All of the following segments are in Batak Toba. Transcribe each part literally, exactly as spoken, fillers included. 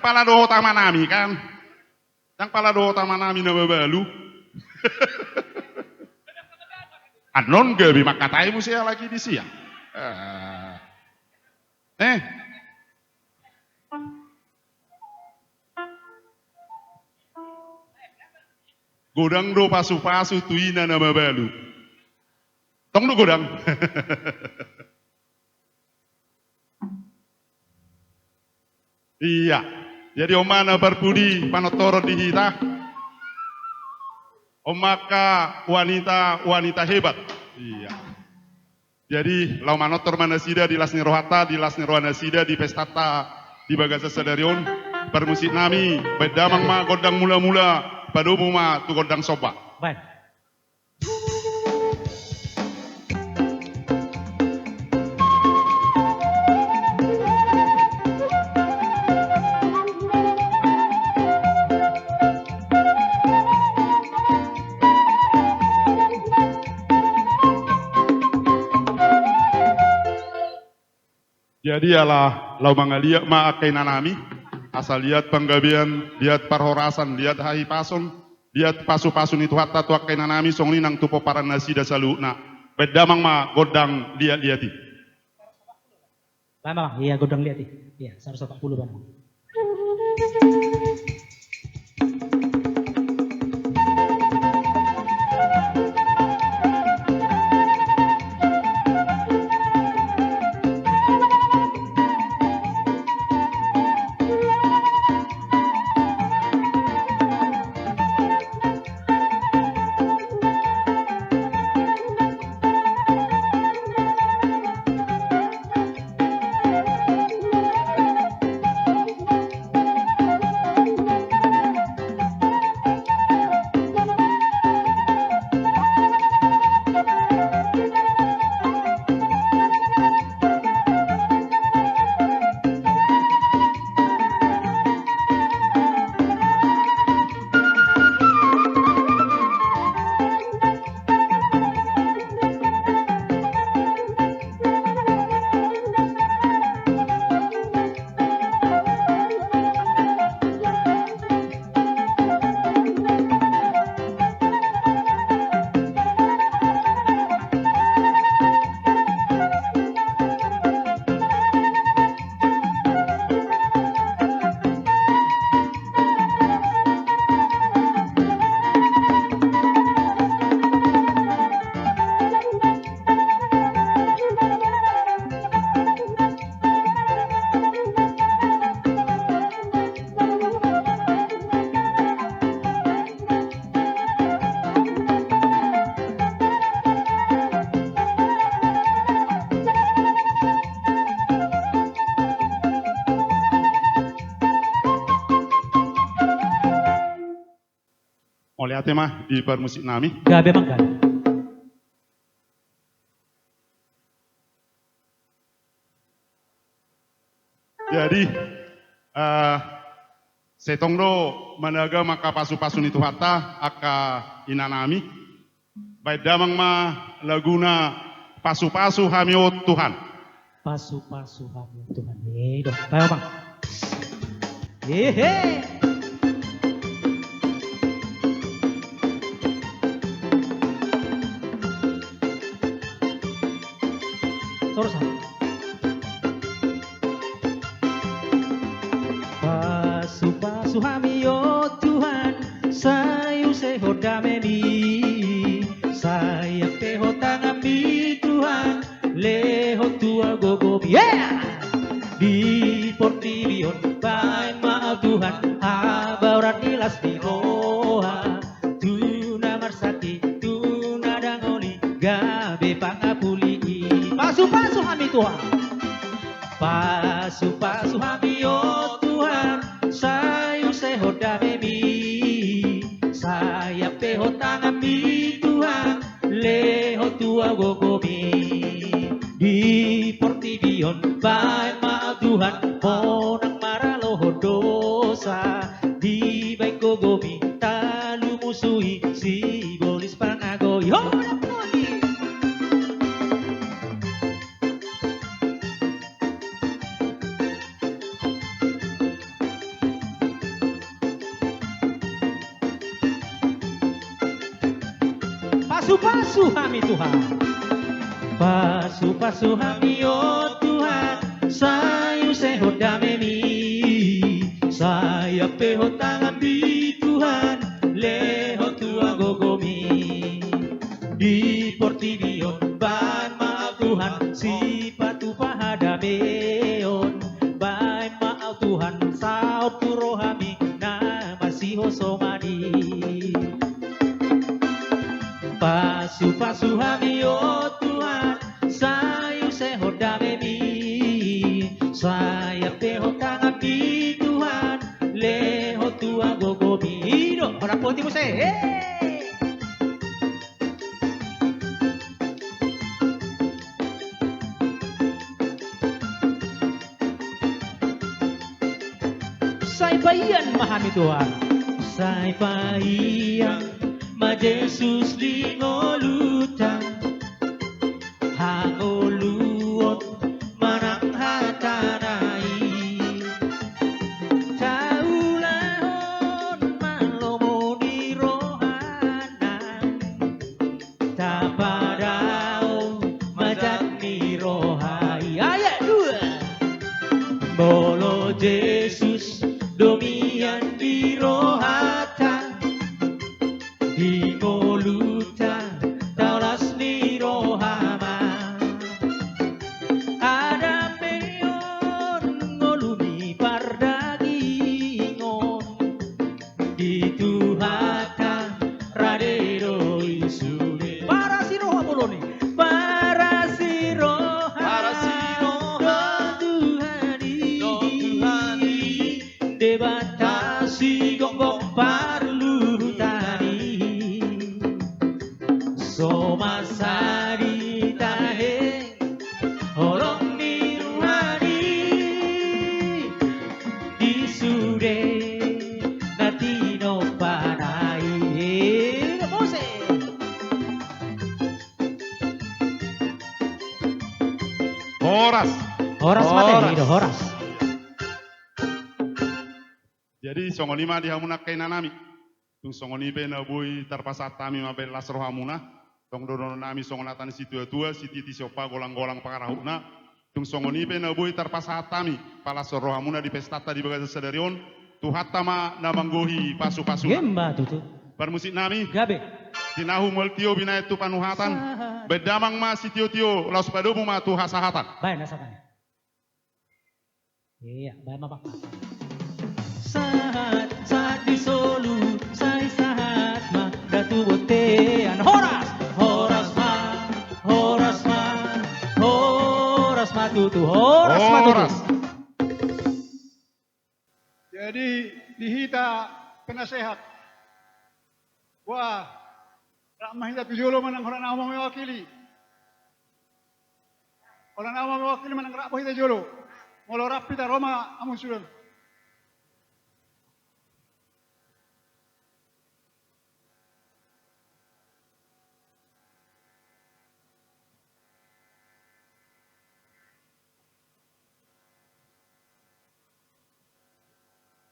Pala dohot amanami kan. Ndang pala dohot amanami na mabalu. Annon gabe mangkatai muse halak i di sia. Eh. Eh. Godang do pasu-pasu tu ina na mabalu. Tong do godang. Iya. Jadi on ma na parpudi panortoron di hita. On ma angka wanita, wanita hebat. Iya. Jadi laho manortor ma nasida di las ni rohanta, di las ni roha nasida di pestanta di bagasan sadari on. Parmusik nami, baen damang ma gondang mula-mula, padomu ma tu gondang somba. Baen. Jadi ala laho mangaliat ma angka inanami, asa liat panggabean, liat parhorasan, liat hahipason, liat pasu-pasu ni Tuhanta tu angka inanami, songon i nang tu pomparan nasida saluhutna. Baen damang ma gondang liat-liat i. Baen ma, iya, gondang liat i. Iya, saratus opat pulu, baen ma. Mauliate ma di parmusik nami. Gabe ma gabe. Jadi, eh, sai tong do managam angka pasu-pasu ni Tuhanta angka inanami. Baen damang ma laguna Pasu-pasu hami o Tuhan. Pasu-pasu hami o Tuhan. Eh, do. Baen ma. Hehe. Torus, ah. Pasu-pasu hami o Tuhan, sai use Ho damemi, sai ampe Ho tanganmi Tuhan, lehon tua gogomi. Yeah! Di portibi on baen ma Ho Tuhan, habaoran ni las ni roha, tu na marsakit, tu na dangol i, gabe pangapuli i. Pasu-pasu hami Tuhan. Pasu-pasu hami o Tuhan, sai use Ho damemi, sai ampe Ho tanganmi Tuhan, lehon tua gogomi. Di portibi on baen ma Tuhan, monang maralohon dosa, dibaen gogomi talu musu i, sibolis panagoi. Ho, dapotan i. Pasu hami Tuhan. Pasu-pasu hami o Tuhan, sai usehon damemi, sai ampehon tanganmi Tuhan, lehon tua gogomi. Di portibi on baen ma au Tuhan, sipatu pahadameon, baen ma au Tuhan, saut tu rohami na masihosomani. Pasu-pasu hami o Tuhan, sai usehon damemi, sai ampehon tanganmi Tuhan, lehon tua gogomi. I do, hona poti muse. He! Sai paian ma hami Tuhan. Sai paian ma Jesus di ngolunta. Hangoluon manang hatana i. Taulahon ma lomo ni rohana. Tapadao ma jat ni roha i. Ayat dua. Molo Jesus do mian di rohanta, di ngolunta taulas ni roha ma. Hadameon ngolu ni pardagingon. Di Tuhanta rade do i sude. Parasi roha bolon i. Parasi roha. Parasi roha. Dohot Tuhan i. Dohot Tuhan i. Debata sigombong parluhutan i. So masa di tahe holong ni Tuhan i di sude na tinompana i. Muse. Horas. Horas ma te, horas. Horas. Jadi songon i ma di hamu angka inanami. Tung songon i pe na boi tarpasahat hami mambahen las rohamuna. Tong dohonon nami songon hata ni situatua, sititi siompa, golanggolang pangarahutna. Tung songon i pe na boi tarpasahat hami palashon rohamuna di pestanta di bagasan sadari on. Tuhanta ma na manggohi pasupasu. Ima tutu. Parmusik nami. Gabe. Tinahu mual tio binahen tu panuhatan. Sahat. Bahen damang ma sitiotio, laos padomu ma tu hasahatan. Bahen hasahatan. Iya, bahen ma, Pak. Sahat, sahat di solu, sai sahat ma da tu bontean. Horas, horas ma, horas ma, horas ma tutu, horas ma tutu. Horas. Jadi, di hita penasehat. Wah, rap ma hita tu jolo manang holan ahu ma mewakili. Holan ahu ma mewakili manang rap ma hita jolo. Molo rap hita ro ma hamu sude.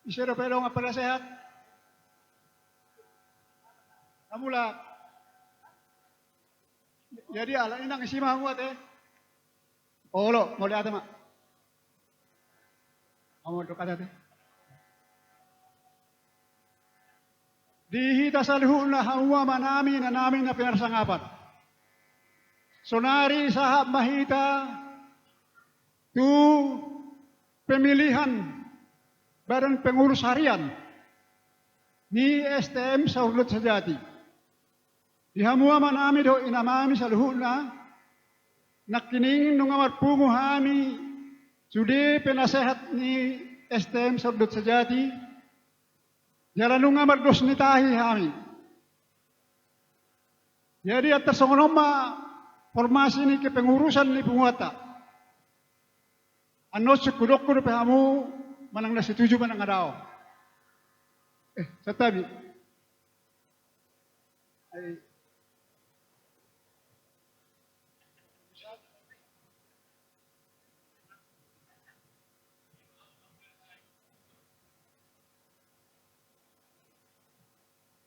Ise dope dongan penasehat? Namula. Jadi ala inang isi ma hamu ate. Olo, mauliate ma. Hamu dohot ate. Di hita saluhutna hamu amanami, inanami na pinarsangapan. Sonari sahat ma hita tu pemilihan Badan Pengurus Harian ni S T M Saur Dot Sajati. Di hamu amanami dohot inanami saluhutna, nangkining nunga marpungu hami sude penasehat ni S T M Saur Dot Sajati, jala nunga mardos ni tahi hami. Jadi antar songon on ma formasi ni kepengurusan ni punguanta. Annon sungkun dohot dope hamu manang na setuju manang na daong. Eh, santabi. Ai.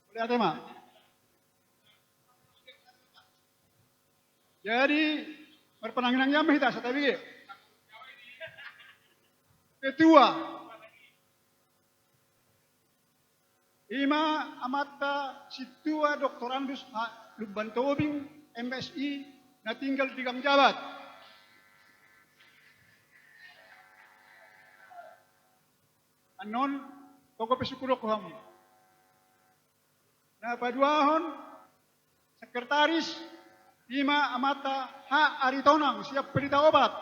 Mauliate ma. Jadi, marpananginangian ma hita, santabi ge. Ketua. I ma amanta Sintua Doktorandus H. Lumban Tobing, M Si, na tinggal di Gang Jabat. Annon, tonggo pe sungkun ho hamu. Na paduahon, sekretaris, i ma amanta H. Aritonang, siap pelita obat.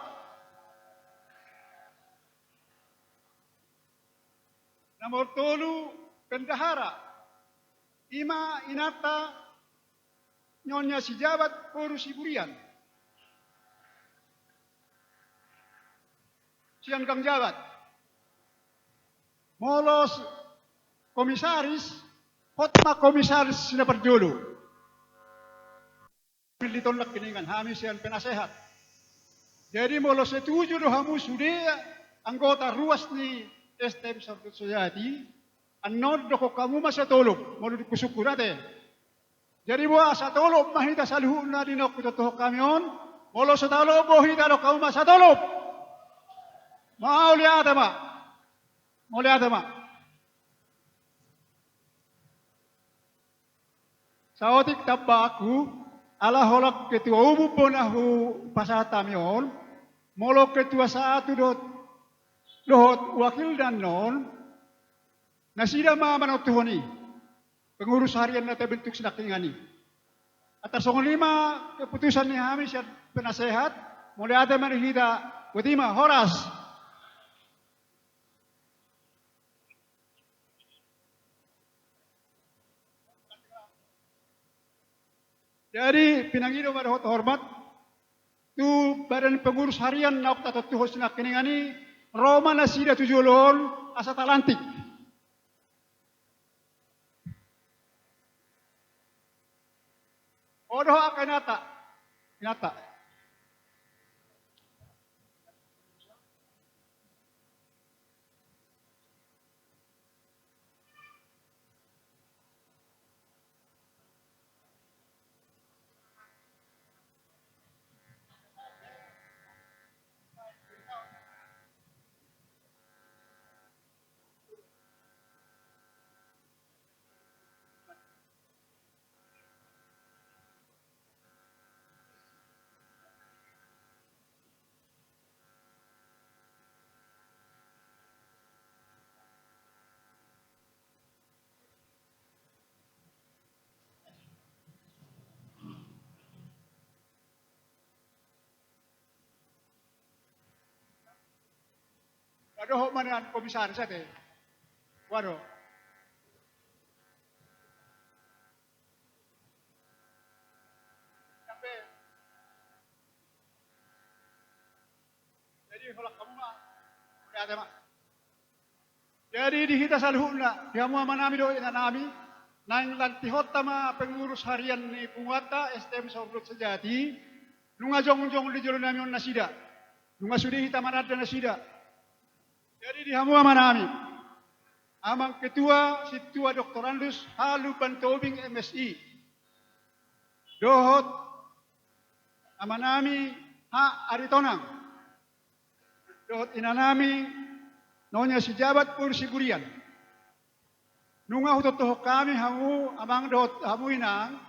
Nomor tolu, bendahara, i ma inanta Nyonya Sijabat boru Siburian, sian Gang Jabat. Molo s-, komisaris, hot ma komisaris na parjolo. Pilliton nangkiningan hami sian penasehat. Jadi molo setuju do hamu sude anggota ruas ni S T M Sordot Sejati, annon dokkon hamu ma satolop, molo dung husungkun ate. Jadi boha, satolop ma hita saluhutna di na hutottohon hami on. Molo satolop do hita, dokkon hamu ma satolop. Mauliate ma. Mauliate ma. Saotik tambaanku, ala holan ketua umum do na hupasahat hami on, molo ketua satu dohot, dohot wakilna annon, nasida ma manontuhon i, pengurus harian na tabentuk sinangkiningan i. Antar songon i ma keputusan ni hami sian penasehat. Mauliate ma di hita, botima, horas. Jadi, pinangido ma dohot hormat tu badan pengurus harian na tatontuhon sinangkiningan i, ro ma nasida tu jolo on asa talantik. O, dohot angka inanta. Inanta. Dohot ma nian komisaris ate. Waduh. Jadi, holan hamu ma. Mauliate ma. Jadi, di hita saluhutna, di hamu amanami dohot inanami, naeng lantihonta ma pengurus harian ni punguanta S T M Sordot Sejati, nunga jongjong di jolo nami on nasida. Nunga sude hita mananda nasida. Jadi, di hamu amanami, amang ketua, Sintua Doktorandus H. Lumban Tobing, M Si, dohot amanami H. Aritonang, dohot inanami Nyonya Sijabat boru Siburian. Nunga hutontuhon hami hamu amang dohot hamu inang,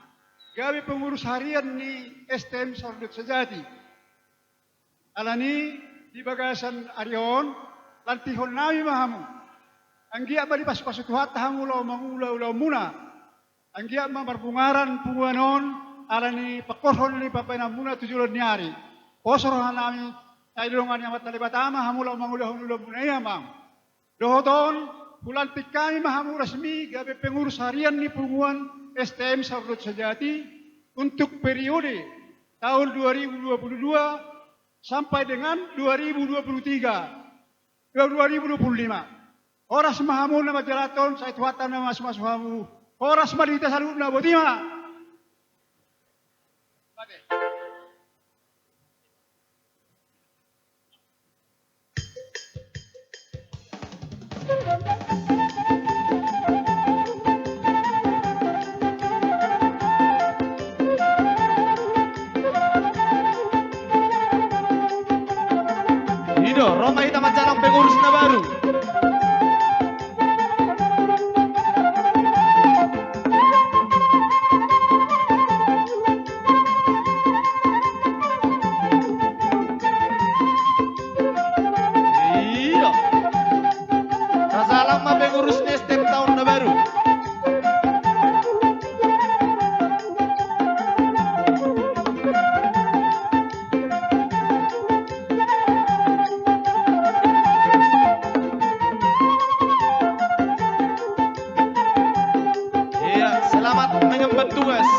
gabe pengurus harian ni S T M Sordot Sejati. Alani, di bagasan ari on, lantihon nami ma hamu. Anggiat ma dipasupasu Tuhanta hamu laho mangula ulaonmuna. Anggiat ma marbungaran punguan on, alani pangkorhon ni pambahenanmuna tu joloan ni ari. Poso roha nami, sai didongani Amanta Debata ma hamu laho mangulahon ulaonmuna i, amang. Dohot on, hulantik hami ma hamu rasmi gabe pengurus harian ni punguan S T M Sordot Sejati untuk periode tahun dua ribu dua puluh dua sampai dengan dua ribu dua puluh tiga, dua ribu dua puluh lima. Horas ma hamu na manjalathon, sai Tuhanta na mamasumasu hamu. Horas ma di hita saluhutna, botima. na baru. Iya. Tasalang ma pengurus ni S T M taon na baru. Iya, selamat mengemban tugas.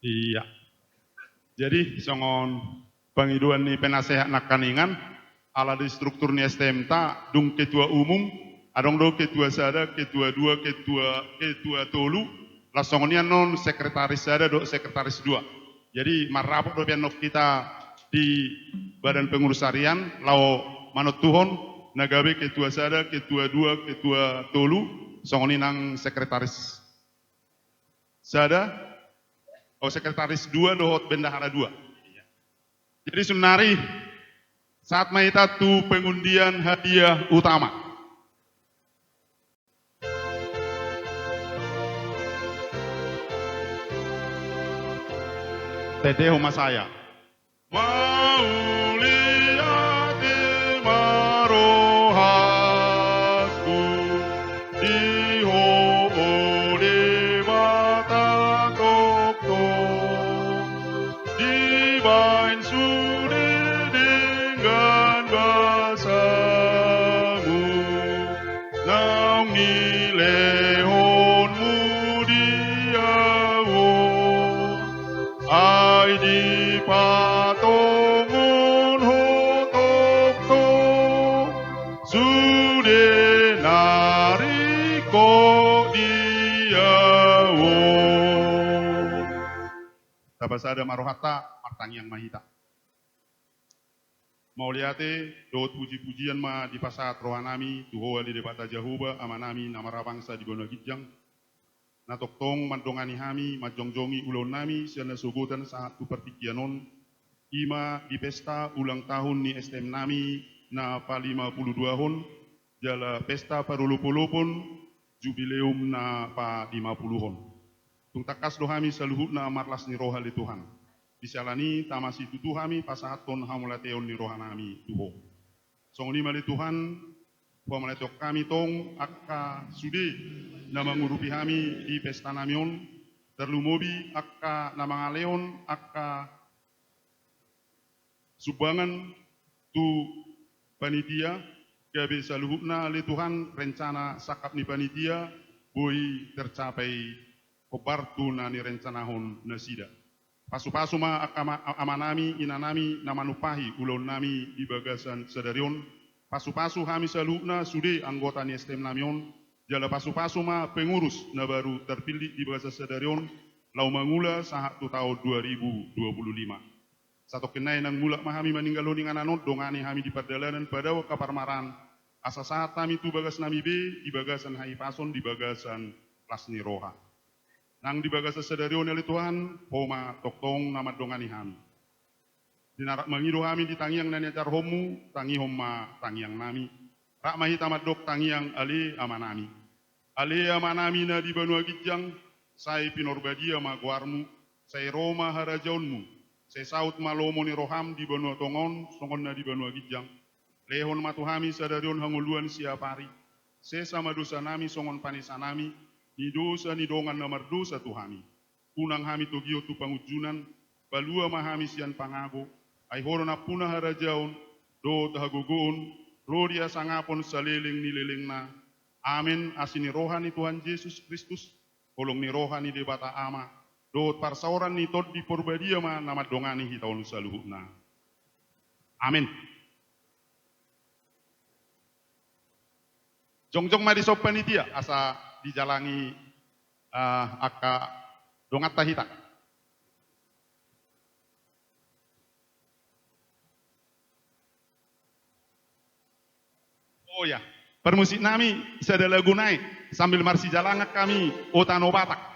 Iya. Jadi, songon pangidoan ni penasehat nangkaningan, ala di struktur ni S T M ta, dung ketua umum, adong do ketua sada, ketua dua, ketua, ketua tolu, laos songon i annon sekretaris sada dohot sekretaris dua. Jadi, marrapot dope annon hita di badan pengurus harian, laho manontuhon, na gabe ketua sada, ketua dua, ketua tolu, songon i nang sekretaris sada, oh, sekretaris dua dohot bendahara dua. Jadi saonari, sahat ma hita tu pengundian hadiah utama. Tete homa saya. Mauliate ma rohangku di Ho, o Debata tongtong, dibahen sude denggan basamu, naung nilehonmu di ahu on. Ai dipatongon Ho tongtong sude na ringkot di ahu on. Tapasada ma rohanta, martangiang ma hita. Mauliate dohot pujipujian ma dipasahat rohanami tu Ho ale Debata Jahowa, Amanami na marhabangsa di banua ginjang, na tongtong mandongani hami manjongjongi ulaonnami sian nasogotan sahat tu partingkian on, i ma di pesta ulang tahun ni S T M nami na palima pulu duahon, jala pesta parolopolopon jubileum na palima puluhon. Tung tangkas do hami saluhutna marlas ni roha ale Tuhan. Di siala ni i tama situtu hami pasahathon hamauliateon ni rohanami tu Ho. Songon i ma ale Tuhan, huhamauliateon hami tong angka sude na mangurupi hami di pestanami on, tarlumobi angka na mangalehon angka sumbangan tu panitia, gabe saluhutna ale Tuhan rencana sangkap ni panitia boi tercapai hombar tu na nirencanahon nasida. Pasupasu ma angka ama-, amanami, inanami na manumpahi ulaonnami di bagasan sadari on. Pasupasu hami saluhutna sude anggota ni S T M nami on, jala pasupasu ma pengurus na baru tarpillit di bagasan sadari on, laho mangula sahat tu taon dua ribu dua puluh lima. Satongkin nai nang mulak ma hami maninggalhon inganan on, dongani hami di pardalanan, padao angka parmaraan, asa sahat hami tu bagasnami be di bagasan hahipason, di bagasan las ni roha. Nang di bagasan sadari on ale Tuhan, Ho ma tongtong na mandongani hami. Di na rap mangido hami di tangiang na niajarhonmu, tangihon ma tangiangnami. Rap ma hita mandok tangiang ale Amanami. Ale Amanami na di banua ginjang, sai pinarbadia ma goarmu, sai ro ma harajaonmu, sai saut ma lomo ni roham di banua tonga on songon na di banua ginjang. Lehon ma tu hami sadari on hangoluan siapari. Sesa ma dosanami songon panesanami ni dosa ni dongan na mardosa tu hami. Unang hami togihon tu pangunjunan, palua ma hami sian pangago, ai Ho do nampuna harajaon, dohot hagogoon, ro di hasangapon saleleng ni lelengna. Amen. Asi ni roha ni Tuhan Jesus Kristus, holong ni roha ni Debata Ama, dohot parsaoran ni Tondi Parbadia ma na mandongani hita on saluhutna. Amen. Jongjong ma dison panitia, asa dijalangi, eh, angka donganta hita. Oh ya, parmusik nami, sada lagu nai, sambil marsijalangan hami, O Tano Batak.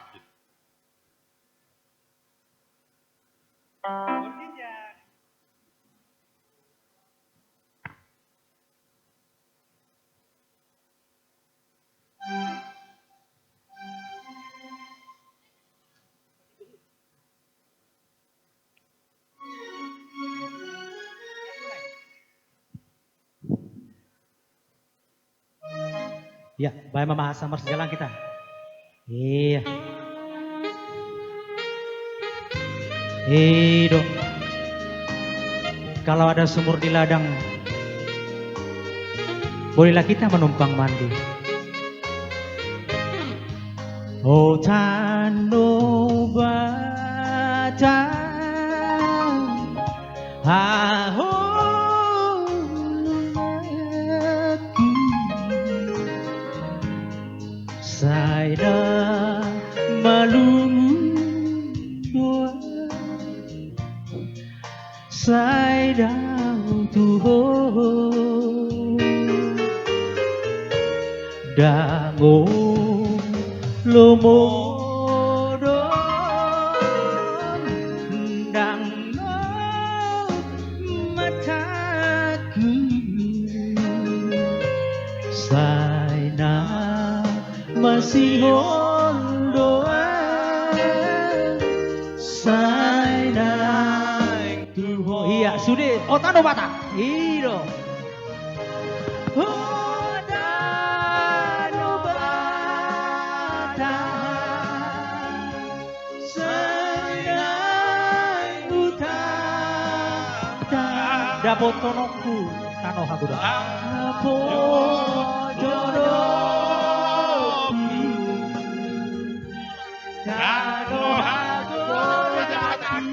Ya, baen ma, masa marsijalangan hita. Iya. I do. Kalau ada sumur di ladang, bolehlah kita menumpang mandi. O Tano Batak, haholonganku, sai na malungun do ahu, sai dahu tu ho. Ndang lomo do, ndang lomo matangku, sai na masihol do ahu, sai naeng tu ho. Iya, sude, O Tano Batak. I do. O Tano Batak, sai naeng hutangtang. Dapothononku tano hagodang. Dapothononku tano hagodang.